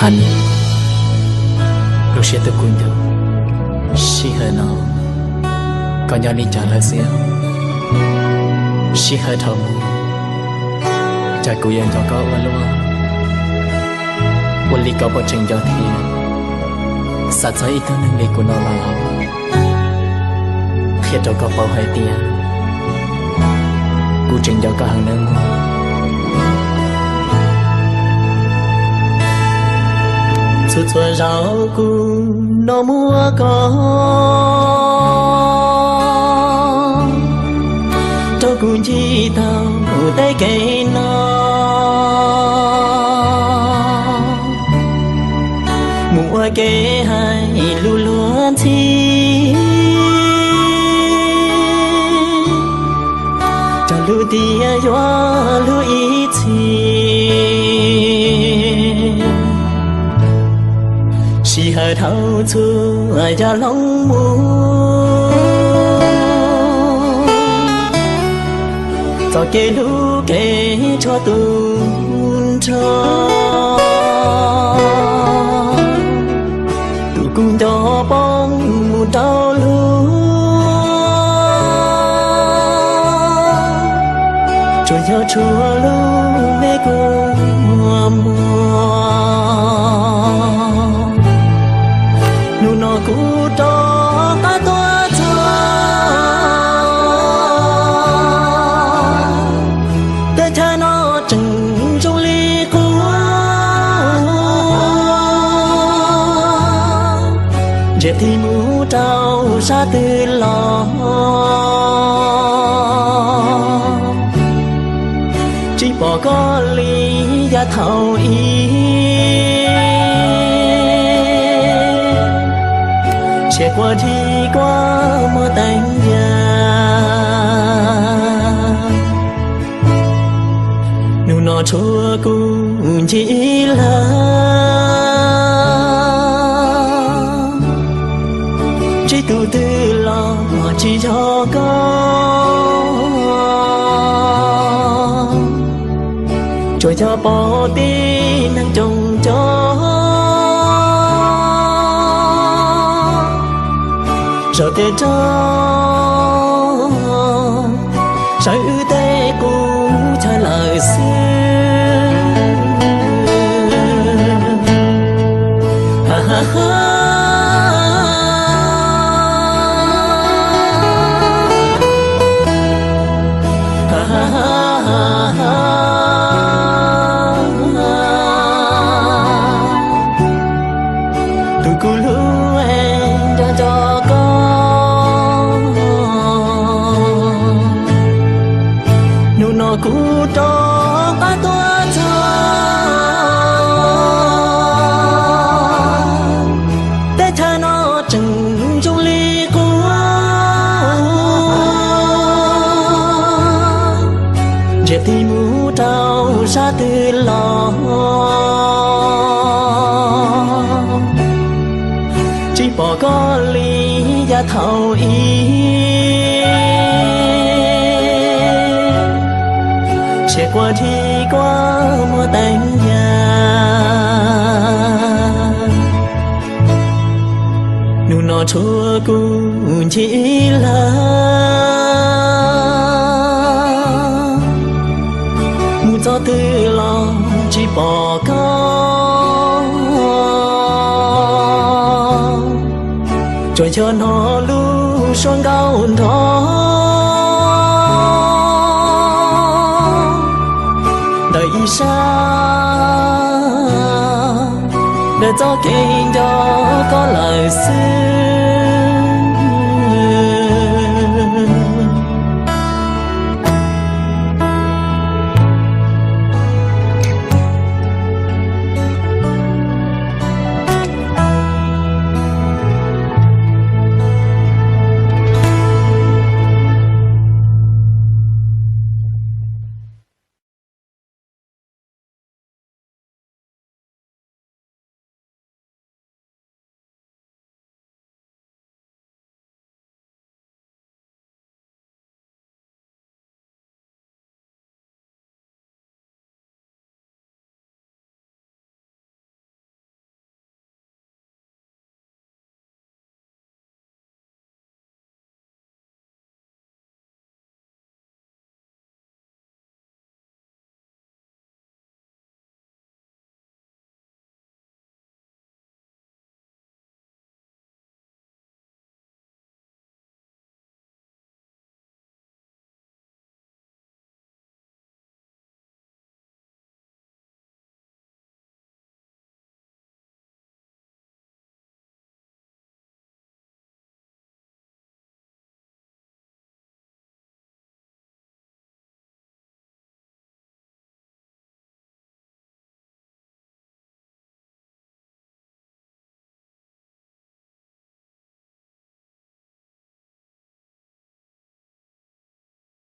Honey, lub siab tus kuv nyob, sij hawm no koj nyob li cas lawm xwb? Sij hawm dhau mus, cas kuv yuav nco koj ua luaj, ua li koj puas tseem nco thiab? Xav txog ib tug neeg li kuv no los qhia rau koj paub hais tias kuv tseem nco koj heev nawb mog. Txhua txhua zaus kuv no muaj koj, rau kuv ncig tau tej kev no, mus ua ke hais lus luag ntxhi, cog lus tias yuav luag ib txhis. Sij hawm dhau txhua yam hloov mus, txoj kev hlub kev tshua tu nrho, tus kuv nco poob mus rau luag, tsuas yog tshuav lub me kua muag. Hnub no kuv rov qab tuaj txog teb chaws no tseem zoo li qub, ntsiag tig mus rau sab twg los tsis pom koj li yav thaum ub. Siab quaj dhia quaj muab teev yam, hnub no tshuav kuv ncig ib leeg, tsis tus twg los tsis yog koj, tsuas yog pom tib neeg coob coob, zaum tias rau sawv wb tej qub chaw lawm xwb. Tus kuv hlub es nco nco koj, hnub no kuv rov qab tuaj txog teb chaws no tseem zoo li qub, ntsiag tig mus rau sab twg los tsis pom koj li yav thaum ub. Siab quaj dhia quaj muab teev yam, hnub no tshuav kuv ncig ib leeg, mus txog twg los tsis pom koj, tsuas yog hnov lub suab nkauj nrov ntawm ib sab, ntawm txoj kev nco koj lawm xwb.